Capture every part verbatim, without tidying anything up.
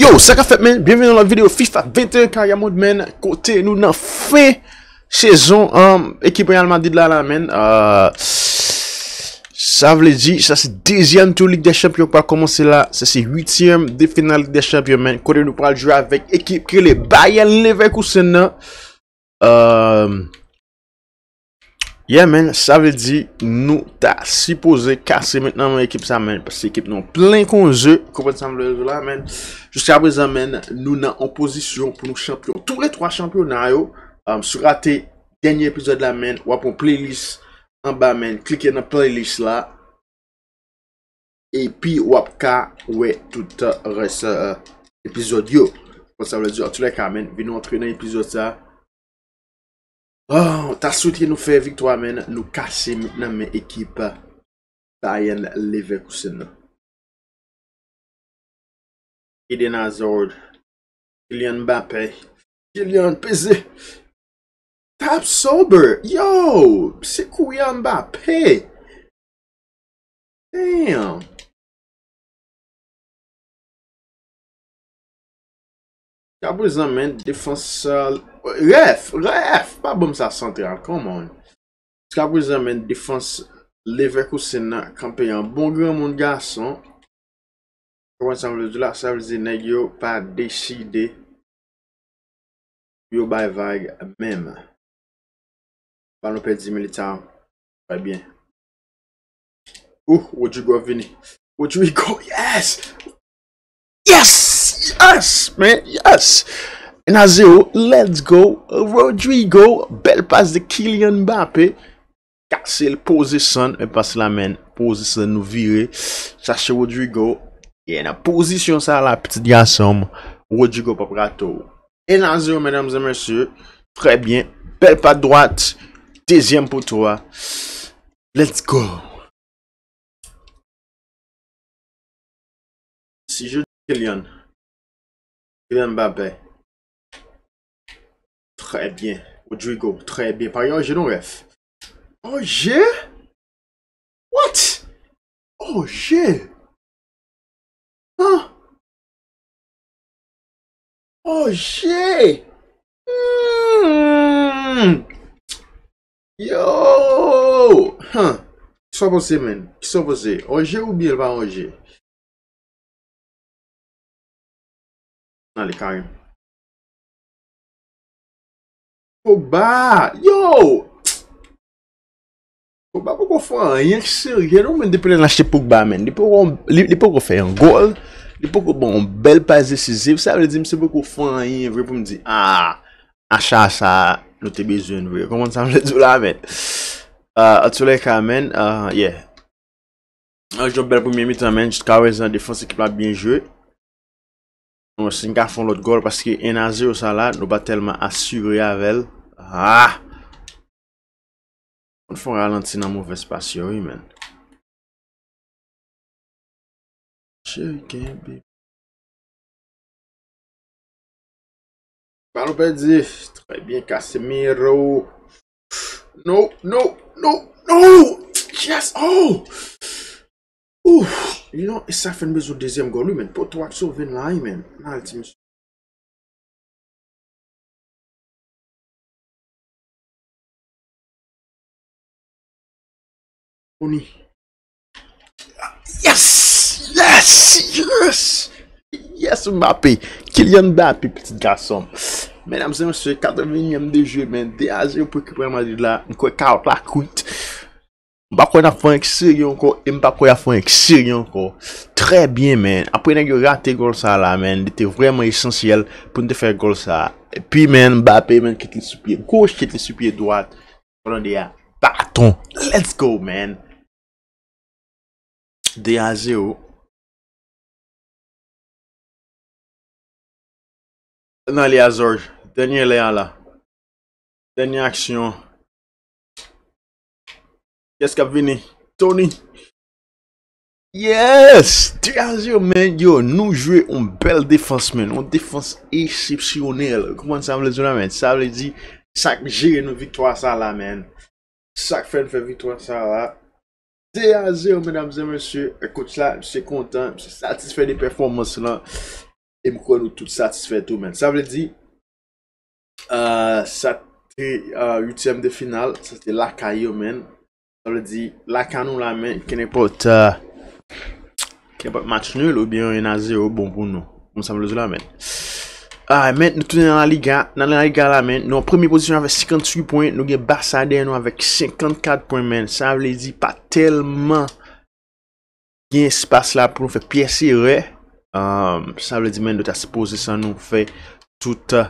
Yo, sa k ap fèt, men? Byenveni nan lòt videyo FIFA venteyen Career Mode, men. Kote nou nan fen sezon, um, ekip Real Madrid la, la, men. Uh, sa vle di, sa se dezyèm tou Lig dè Chanpyon k pral kòmanse la. Sa se uityèm de final Lig dè Chanpyon, men. Kote nou pral jwe avèk ekip ki rele Bayern Leverkusen nan. Um, Yeah, man, sa vle di nou ta sipoze kase mentnan men ekip sa, man, paske ekip nou plen kon ze, konprann sa m vle di la, man. Jiska prezan, man, nou nan yon pozisyon pou nou chanpyon tou le twa chanpyona yo. Um, si w rate dènye epizòd la, man, w ap yon playlist anba, man, klike nan playlist la. Epi w ap ka wè tout rès, euh, epizòd yo. Konn sa vle di, antouka, men, vin nou antre nan epizòd sa. Oh, ta swete nou fè viktwa, men, nou kase nan men ekip Bayern Leverkusen nan. Eden Hazard, Kylian Mbappé, Kylian peze. Tap sober. Yo, se Kylian Mbappé. Damn. Jiska prezan, men, defans, euh, ref, ref, pa ban m sa santral, come on. Jiska prezan, men, defans Leverkusen nan kanpe an bon granmoun gason. Konprann sa m vle di la? Sa vle di nèg yo pa deside pou yo bay vag menm. Balon pèdi, Militao. Trè byen. Ouh, Rodrygo ap vini. Rodrygo, yes! Yes! Yes, man, yes! Yen a zewo, let's go, Rodrygo. Bèl pas de Kylian Mbappé. Kase l, poze san, men pas la, men, poze san, nou vire. Chache Rodrygo. Yeah, nan pozisyon sa la, pitit gason m, Rodrygo p ap rate w. Yen a zewo, medam e mesye. Trè byen. Bèl pas dwat. Dezyèm poto a. Let's go. Si je Kylian. Kylian Mbappé. Trè byen. Rodrygo. Trè byen. Pari an je non, ref. An je? What? An je? Huh? An je? Hmm. Yo! Huh. Kisa w panse, man? Kisa w panse? An je oubyen l pa an je? Ale, Karim. Pogba! Yo! Pogba poko fè anyen k serye non, men, depi lè n achte Pogba, men. Li poko, li, li poko fè yon gòl. Li poko ban yon bèl pas desiziv. Sa vle di, misye poko fè anyen vre pou m di, ah, acha sa, nou te bezwen l vre. Konprann sa m vle di w la, men. Ah, antoulèka, men, ah, yeah. An jwe yon bèl premye mitan, men, jiska prezan, defans ekip la byen jwe. Bon, si n ka fè yon lòt gòl, paske yen a zewo sa la, nou pa tèlman asire avè l. Ah! Konn fè yon ralanti nan movèz pas yo, wi, men. Cheri kenbe. Balon pèdi. Trè byen, Casemiro. No, no, no, no! Yes! Oh! Ouf! You know, e sa fè n bezwen dezyèm gòl, wi, men. Poto a k sove n la, wi, men. N al, ti mesye. Oni. Yes! Yes! Yes! Yes, Mbappé! Kylian Mbappé, pitit gason m. Medam e mesye, katrevennyèm de jwe, men, de a zewo pou ekip Real Madrid la. M kwè kawòt la kwit. M pa kwè n ap fè anyen k serye ankò, e m pa kwè y ap fè anyen k serye ankò. Trè byen, man. Apre nèg yo rate gòl sa la, man, li te vrèman esansyèl pou n te fè gòl sa. Epi, man, Mbappé, man, kite l sou pye goch, kite l sou pye dwat. Balon de a, baton. Let's go, man. De a zewo. Nan li a Zòj. Dènye lè a la. Dènye aksyon. Kiyès k ap vini? Tony. Yes! De a zewo, man. Yo, nou jwe yon bèl defans, man. Yon defans eksepsyonèl. Konprann sa m vle di w la, man? Sa vle di, sa k jere nou viktwa sa la, man. Sa k fè n fè viktwa sa la. De a zewo, medam e mesye. Coach la, misye kontan, misye satisfè de pèfòmans lan. E m kwè nou tout satisfè tou, man. Sa vle di, euh, sa te, euh, uityèm de final, sa te lakay yo, man. Sa vle di, lakay nou la, man, kenenpòt, euh, kenenpòt match nul oubyen yon a zewo bon pou nou. Konn sa m vle di la, man. Ah, man, nou tounen nan La Liga. Nan La Liga la, man, nou an premye pozisyon avèk senkantuit pwen. Nou gen Barça dèyè nou avèk senkannkat pwen, man. Sa vle di pa tèlman gen espas la pou nou fè pyès erè. Um, sa vle di, man, nou ta sipoze san nou fè tout, uh,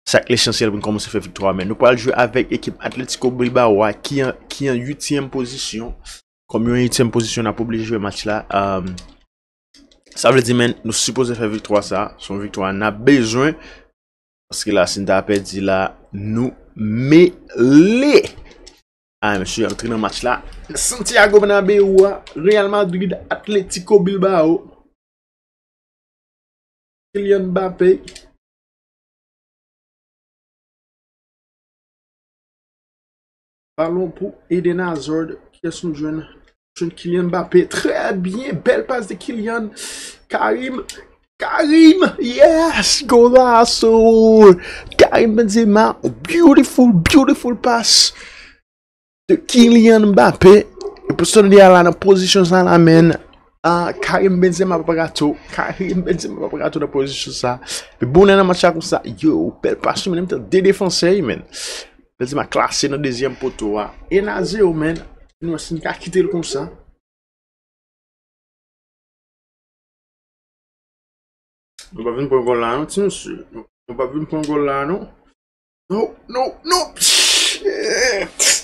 sa k lesansyèl pou n kòmanse fè viktwa, men nou pral jwe avèk ekip Atletico Bilbao a, ki an, ki an uityèm pozisyon. Kòm yo an uityèm pozisyon, n ap oblije jwe match la. Um, sa vle di, men nou sipoze fè viktwa sa. Se yon viktwa n ap bezwen. Paske la, si n ta pèdi la, nou mele. Ah, mesye, antre nan match la. Santiago Bernabéu a, Real Madrid, Atletico Bilbao. Kylian Mbappé. Balon pou Eden Hazard. Kiyès nou jwenn? Jwenn Kylian Mbappé. Trè byen. Bèl pas de Kylian. Karim. Karim. Yes. Golazo. Karim Benzema. Beautiful, beautiful pass de Kylian Mbappé. E pou Sunday a la nan pozisyon sa la, men. Ah, Karim Benzema p ap rato. Karim Benzema p ap rato nan pozisyon sa. Epi bonè nan match la konsa. Yo, bèl pas, men, menm tan de defansè, men. Benzema klase nan dezyèm poto a. Enn a zewo, men. Nou wè si n ka kite l konsa. Nou pa vin pran gòl la, non, ti mesye. Nou pa vin pran gòl la, non. Non, non, non. Shit.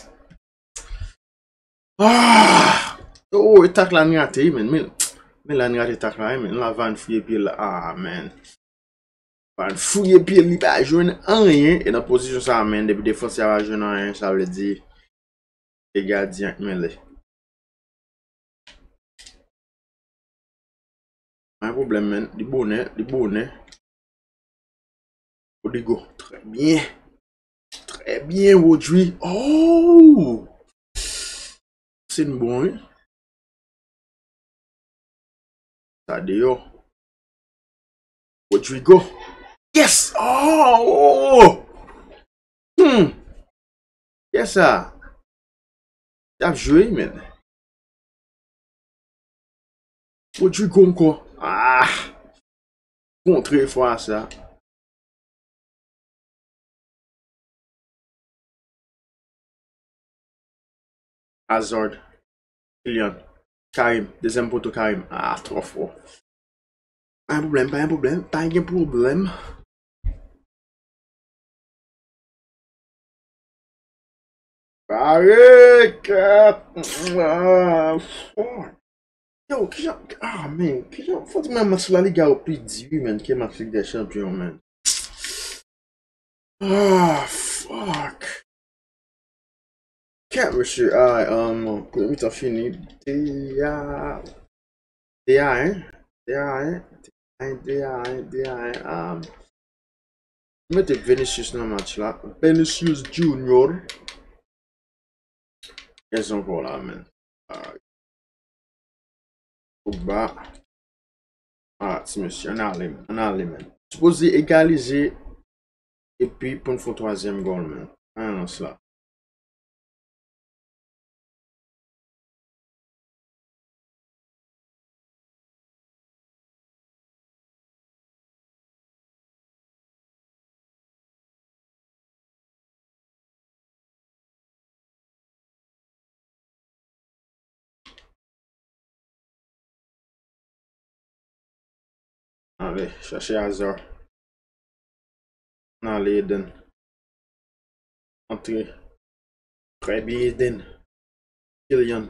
Ah! Oh, e tak la n rate, wi, men. Men, men la n rate tak la, wi, men. La Varane fouye pye l la. Ah, men. Varane fouye pye l, li pa jwenn anyen. E nan pozisyon sa, men, depi defansè a pa jwenn anyen, sa vle di se gadyen k mele. Pa gen pwoblèm, men. Li bonè, li bonè. Rodrygo, trè byen. Trè byen, Rodri. Oh! Se n bon, wi. Sa deyò. Rodrygo. Yes! Oh! Oh! Hmm. Kiyès sa? Y ap jwe, men. Rodrygo ankò. Ah! Kontre fwa sa. Hazard. Kylian. Karim. Dezyèm poto Karim. Ah, twò fò. Pa gen pwoblèm, pa gen pwoblèm, pa gen pwoblèm. Pare, kèt. Ah, fuck. Yo, kijan, ah, men, kijan, fò di mwen match La Liga yo pi di, wi, men, ke match Ligue des Champions, men. Ah, fuck. Kèt, mesye, ah, um, premye mitan fini. De a, de a en, de a en, de a en, de a en, um, Mete Vinicius nan match la. Vinicius Junior. Kiyès ankò la, men? Ah. Pogba. Ah, ti mesye, ann ale, men. Ann ale, men. Sipoze egalize. Epi pou n fè yon twazyèm gòl, men. An lans la. Ale, chache Hazard. Ann ale, Eden. Antre. Trè byen, Eden. Kylian.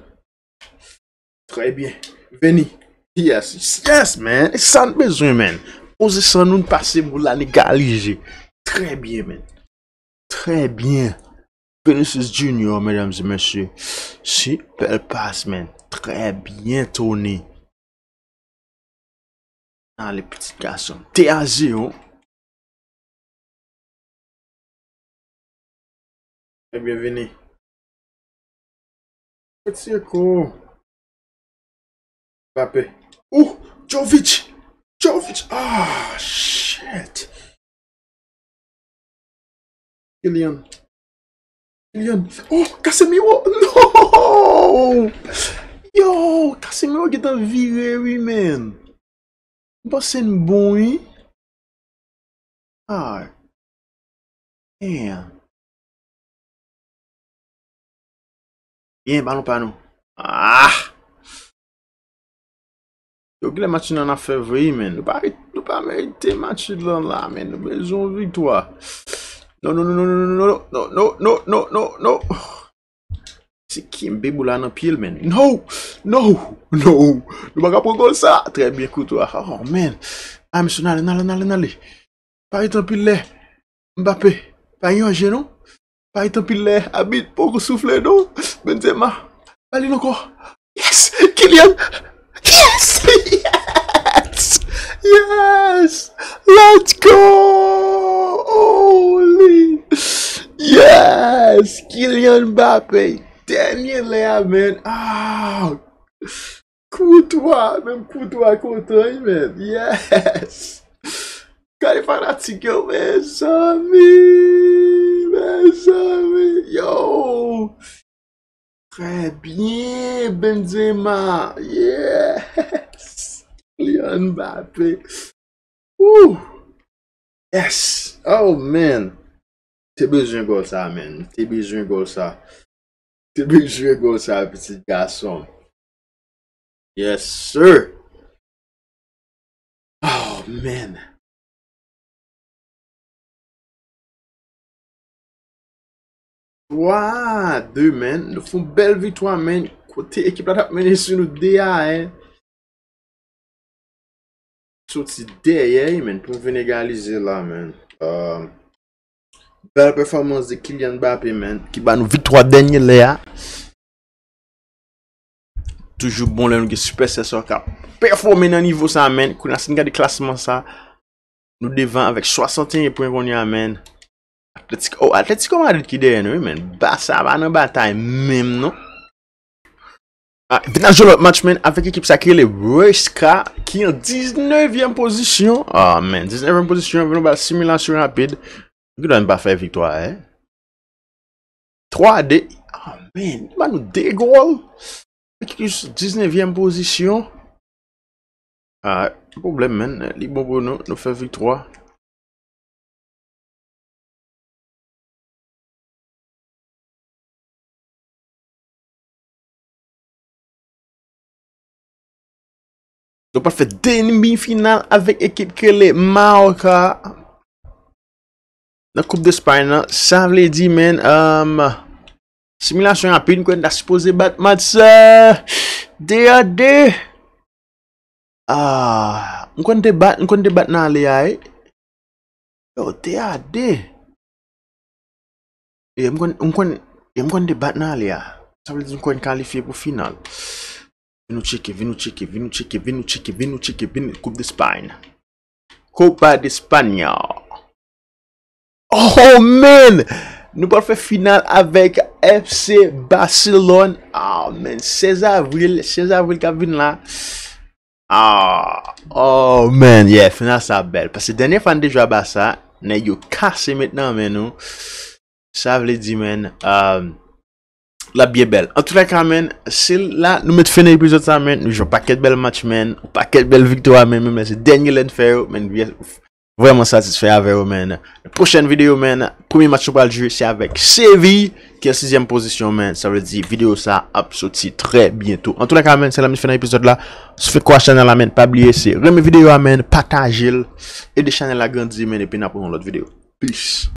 Trè byen. Vini. Yes. Yes, man. E sa n bezwen, man. Poze san nou, n pase boul la, n egalize. Trè byen, man. Trè byen. Vinicius Junior, medam e mesye. Si, bèl pas, man. Trè byen, Tony. Ale, pitit gason. De a zewo. Ebyen, vini. Retire kò w. Mbappé. Ou! Jovic! Jovic. Ah, shit. Kylian. Kylian. Oh, Casemiro. No! Yo, Casemiro gentan vire, wi, man. M panse n bon, wi. Ah. Damn. Byen, balon pa nou. Ah! Yo, kilè match lan ap fè vre, man. Nou pa, nou pa merite match lan la, man. Nou bezwen yon viktwa. Non, non, non, non. Se kenbe boul la nan pye l, man. No! No! No! Nou pa ka pran gòl sa. Trè byen, Courtois. Oh, man. Ah, mesye, n ale, n ale, n ale, n ale. Pa ret anpil lè. Mbappé. Pa gen danje, non. Pa ret anpil lè. Abit poko soufle, non. Benzema. Ba li l ankò. Yes! Kylian! Yes! Yes! Yes! Let's go! Holy! Yes! Kylian Mbappé. Dènye lè a, man. Ah! Courtois, menm Courtois kontan, wi, man. Yes! Gade fanatik yo, mezanmi! Mezanmi! Yo! Trè byen, Benzema! Yes! Kylian Mbappé! Woo! Yes! Oh, man! Te bezwen gòl sa, man. Te bezwen gòl sa. Te bezwen gòl sa, pitit gason. Yes, sir. Oh, man. Twa a de, man. Nou fè yon bèl viktwa, man. Kote ekip la t ap mennen sou nou de a en. Soti dèyè, man, pou vin egalize la, man. Euh, bèl pèfòmans de Kylian Mbappé, man, ki ba nou viktwa dènye lè a. Toujou bon lè nou gen sipèsta sa k ap pèfòme nan nivo sa, man. Kounye a, si n gade klasman sa, nou devan avèk swasanteyen pwen kounye a, man. Atletico, oh, Atletico Madrid ki dèyè nou, wi, man. Barça pa nan batay menm, non. Ah, vin al jwe lòt match, man, avèk ekip sa ki rele Huesca, ki an diznevyèm pozisyon. Ah, man, diznevyèm pozisyon, vin nou ba similasyon rapid. Nou ki dwa pa fè viktwa, eh. Twa de. Ah, man, li ba nou de gòl. Ekip ki jis diznevyèm pozisyon. Ah, pa pwoblèm, man. Li bon pou nou. Nou fè viktwa. Nou pral fè demi final avèk ekip ki rele Mallorca nan Koup Despay nan. Sa vle di, man, um, similasyon rapid, m kwè n ta sipoze bat match sa de a de. Ah, m kwè n te bat, m kwè n te bat nan ale a, wi. Yo, de a de. E, m kwè n, m kwè n, e, m kwè n te bat nan ale a. Sa vle di m kwè n kalifye pou final. Vin nou tcheke, vin nou tcheke, vin nou tcheke, vin nou tcheke, vin nou tcheke, vin Koup Despay. Copa de España. Oh, man! Nou pral fè final avèk F C Barcelone. Oh, man, sèz avril, sèz avril k ap vin la. Ah, oh, man, yeah, final sa bèl. Paske dènye fwa n te jwe a Barça, nèg yo kase met nan men nou. Sa vle di, man, um, l ap byen bèl. Antoulèka, man, se la nou met fen nan epizòd sa, man. Nou jwe yon pakèt bèl match, man. Yon pakèt bèl viktwa, man. Men se dènye lè n fè yo, man. Vrèman satisfè avè yo, man. Pwochèn videyo, man. Premye match nou pral jwe, se avèk Séville, ki an sizyèm pozisyon, man. Sa vle di videyo sa ap soti trè byento. Antoulèka, man, se la m met fen nan epizòd la. Si w fèk wè chanèl la, man, pa bliye, se renmen videyo a, man, pataje l, ede chanèl la grandi, man, epi n ap wè yon lòt videyo. Peace.